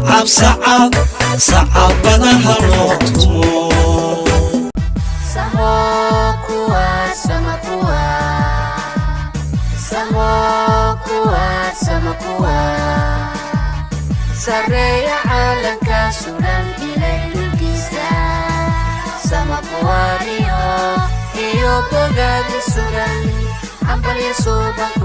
Sacab, sacab, sacabada ha loo tumo. Samo kuwa, sama kuwa, samo kuwa, sama kuwa, sareeya caalanka suran ilaylinkiisa, sama kuwaaniyo iyo bogaadi sugan, hambalya suuban.